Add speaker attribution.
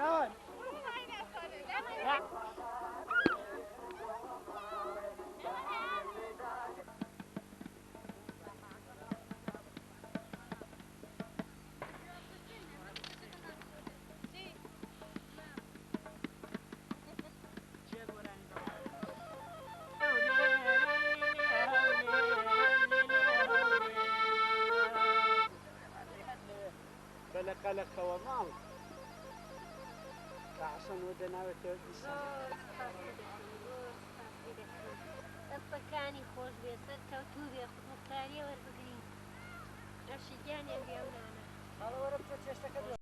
Speaker 1: گیان. بە لەقەلەقەوە ماڵ کە حەسەن وە دەناوێتەوە دیسان.
Speaker 2: زۆر سوپاسی دەکەم، زۆر سوپاسی دەکەم. دەستەکانی خۆش بێ، سەرکەوتوو بێ، خودموختاریە وەربگری. نۆشی گیانیان بێ ئەو نانە.
Speaker 1: خاڵە وەرە بچۆ چێشتەکەت.